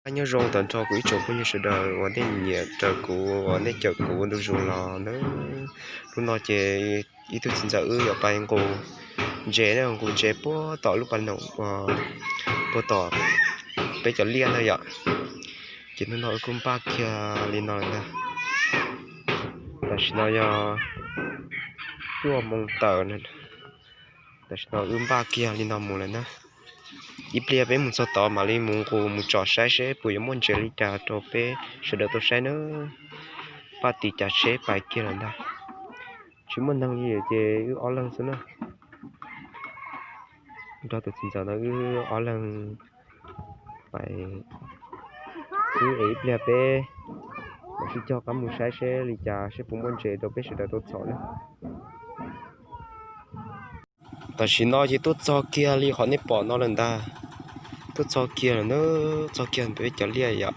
Nyob zoo tag nrho kuv ib tsoom phooj ywg sawv daws uas nej nyiam raws kuv uas nej caum kuv ntu zus los na. Hnub no ces ib tug txiv ntxawm wb yuav pais nqus ntses na, nqus ntses puag tom lub pas noom, puag tom peb cov liaj na yom. Ces hnub no wb kuj npaj kiag li no lawm ntag. Tam sim no yog cuaj moos tawm, tam sim no wb npaj kiag li no mus lawm na. Ib pliag peb mus txog tod mam li mus nqus mus tsom saib seb puas yuav muaj ntses li cas rau peb sawv daws tau saib na. Npaj tis cas seb pais kiag lawm ntag. Tsis muaj neeg li ces wb ob leeg xwb na. Nrog tus txiv ntxawm no wb ob leeg pais xwb es ib pliag peb mam sib cog qab mus saib seb li cas seb puas muaj ntses rau peb sawv daws tau txhom na. Tam sim no ces tuaj txog kiag li qhov nej pom no lawm ntag. Tuaj txog kiag lawm na, txog kiag peb cov liaj yom,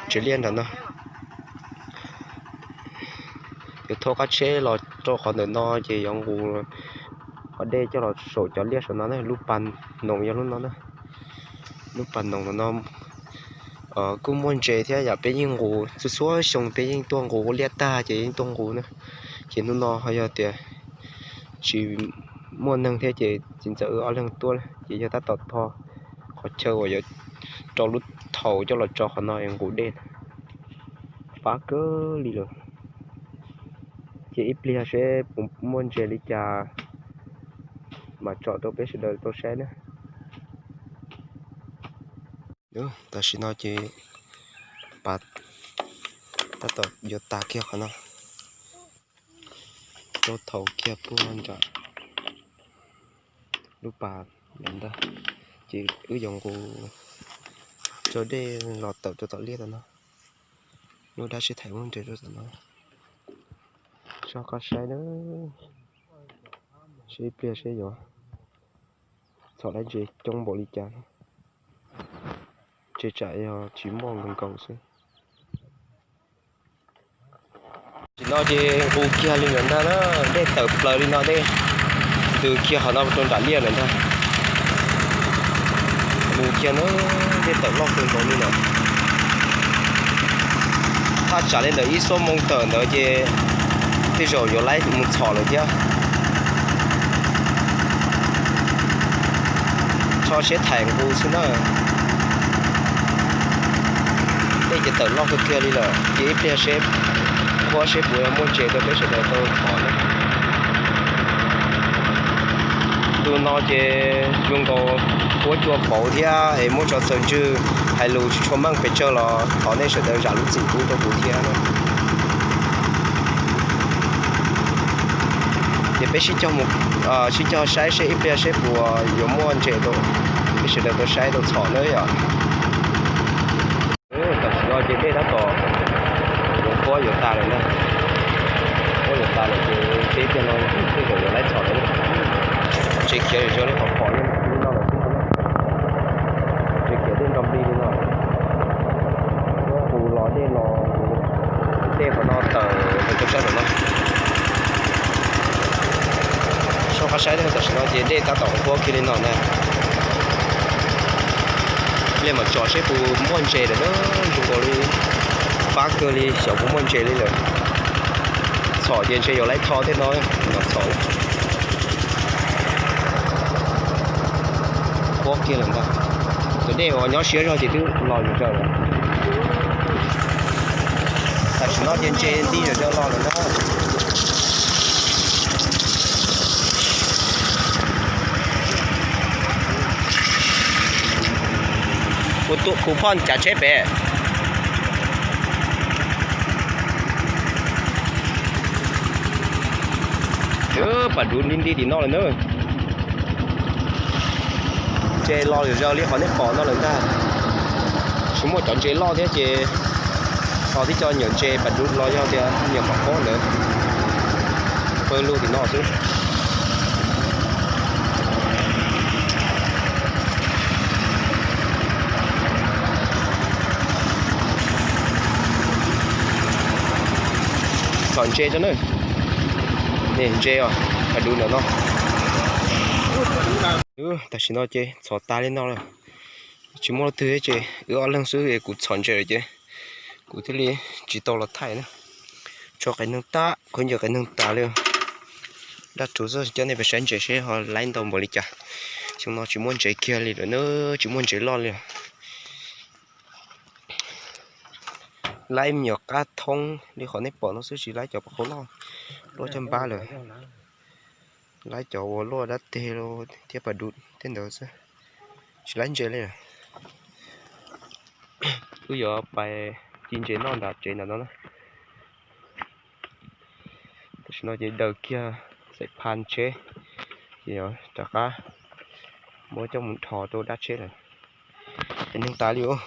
tsev liaj nram no. Yuav thauj qab tsheb los rau qhov ntawm no ces yuav nqus qhov dej coj los saum cov liaj saum no na, lub pas noom yog lub no na. Lub pas noom no kuj muaj ntses thiab yom, peb yeej nqus txhua txhua xyoo, peb yeej tuaj nqus liaj tag ces yeej tuaj nqus na. Ces hnub no ho yog tias tsis muaj neeg thiab ces txiv ntxawm wb ob leeg tuaj ces yog tab tom tho qhov chaw uas yuav rau lub thaum coj los tso qhov no nqus dej. Fab kawg li lawm. Ces ib pliag seb puas muaj ntses li cas mam tsom rau peb sawv daws tau saib na. Tam sim no ces pas tab tom yuav tas kiag qhov no, rau thaum kiag puag nram lub pas ntawd ntag. Ces wb yuav nqus tso dej los tawm rau tom liaj tom no. Muaj dab tsi thaij muaj ntses rau tom no. Soj qab saib na, seb ib pliag seb yuav txhom tau ntses coob npaum li cas. Ntses tsam yog tsis muaj nkaus nkaus xwb. Tam sim no ces nqus kiag li lawm ntag na, dej tawm plaws li no, dej ntws kiag qhov no rau nram liaj lawm ntag. Nqus kiag na, dej tawm loj kawg nkaus li lawm. Thaj tsam li ntawm ib xuab moos tawm ntawd ces tej zaum yuav laib mus txhom lawm thiab. Tso siab thaij nqus xwb na. Dej ces tawm loj kawg kiag li lawm, ces ib pliag seb qhuab seb puas muaj ntses rau peb sawv daws tau txhom na. Ntu no ces zoo nkaus huab cua pauv thiab es muab tso txaus ntswg, hais lus tsis tshua meej pes tsawg los thov nej sawv daws zam lub txim pub rau kuv thiab na. Ces peb sib cog mus, sib cog saib seb ib pliag seb puas yuav muaj ntses rau peb sawv daws tau saib tau txhom na yom. Tam sim no ces dej tab tom yuav qhuab yuav tas lawm na. Qhuab yuav tas lawm ces seb ib pliag no tej zaum yuav laib txhom lawm. Ntses khiav zom zaws li qhov pom no lawm xwb. Ntses khiav dej nrov nplig li no. Qus los dej los, dej qhov no tawm rau sab tom no. Soj qab saib tam sim no ces dej tab tom qhuab kiag li no na. Ib pliag mam tsom seb puas muaj ntses lawm na, zoo nkaus li fab kawg li, xyov puas muaj ntses li lawm. Txhom ces ntshe yuav laib tho tej no, mam txhom. Qhuab kiag lawm ntag. Cov dej uas nyob siab zog ces twb los zom zaws lawm. Tam sim no ces ntses nti zom zaws los lawm ntag. Kuv tuaj, kuv phoj cav tsheb pem. Pas duv nti nti tim no lawm na. Ntses los zom zaws li qhov nej pom no lawm ntag. Tsis muaj cov ntses loj thiab ces tos tib co nyuam ntses pas duv los yog tias nyuam qhov qhuab ntawd pawg lug tim no xwb. Txhom ntses tso na. Ntses os, pas duv ntawm no. Tam sim no ces txhom tas li no lawm. Tsis muaj leej twg ces wb ob leeg xwb es kuv txhom ntses lawm ces kuv thiaj li tsis tau los thaij na. Tshuav qias neeg tag, khaub ncaws qias neeg tas li. Dab Rhuv xwb, coj nej pais saib ntses seb ho laib ntau npaum li cas. Xyoo no tsis muaj ntses kiag li lawm na, tsis muaj ntses loj li. Laib me nyuam qab thoob li qhov nej pom no xwb, tsis laib cov pas qauv loj, luaj caj npab lawm. Laib cov uas luaj dab teg thiab pas dub tej ntawd xwb, tsis laib ntses li. Wb yuav pais ci ntses noj nram tsev ntawm no na. Tam sim no ces daws kiag xaim pha tsheb, ces rov qab muab coj mus dhos rau dab tsheb lawm. Qias neeg tas li os.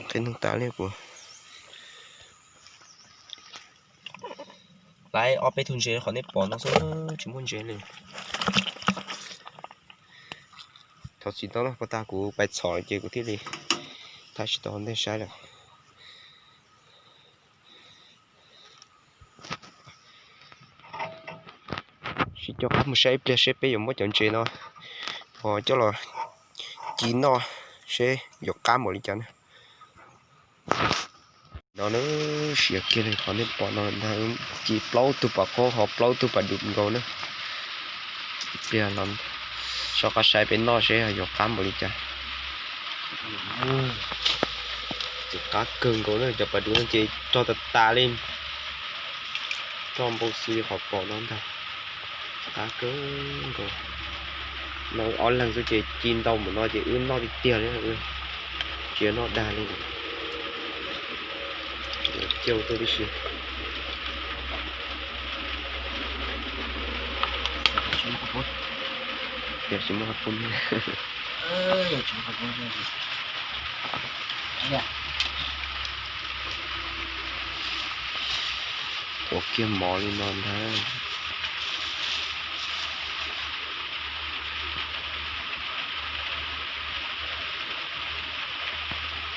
Qias neeg tas li kuv. Laib ob peb tug ntses qhov nej pom no xwb, tsis muaj ntses li. Thov txim ntau na, puag ta kuv pais txhom ces kuv thiaj li thaij tsis tau ntej saib lawm. Sib coj qab mus saib ib pliag seb peb yuav muab cov ntses no ho coj los ci noj seb yuav qab npaum li cas na. No na, siav kiag li qhov nej pom no ntag, ci plaub tug pas qauv ho plaub tug pas dub nkaus na. Ib pliag los soj qab saib peb noj seb yuav qab npaum li cas. Txawm qab kawg nkaus na, cov pas dub no ces rog tas tas li. Rog npau xi li qhov pom no ntag. Qab kawg nkaus. No ob leeg xwb ces ci ntau npaum no ces wb noj tiag tiag li, tsis noj dag li. Cau tuaj tib si. Tias tsis muaj qab pub. Ua kiag mov li no ntag.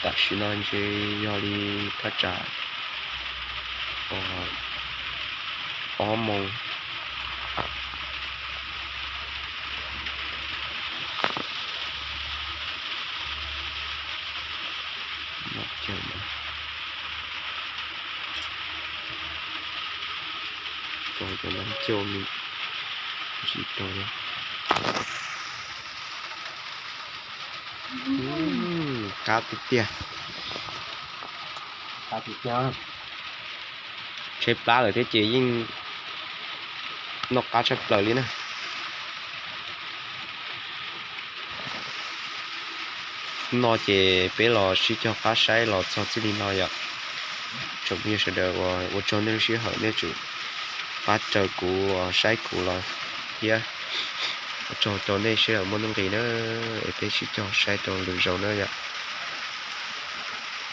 Tam sim no ntshe yog li thaj tsam ob moos. Tso cov nab cau ntsis tau li. Qab tiag tiag. Tsheb plab lawm thiab ces yeej noj qab tshaj plaws li na. No ces peb los sib cog qab saib los txog txij li no yom. Tsoom phooj ywg sawv daws, ua tsaug nej lub sij hawm nej tseem pab raws kuv saib kuv los thiab. Ua tsaug rau nej sij hawm muaj nuj nqis na, es peb sib cog saib rau lwm zaus na yom.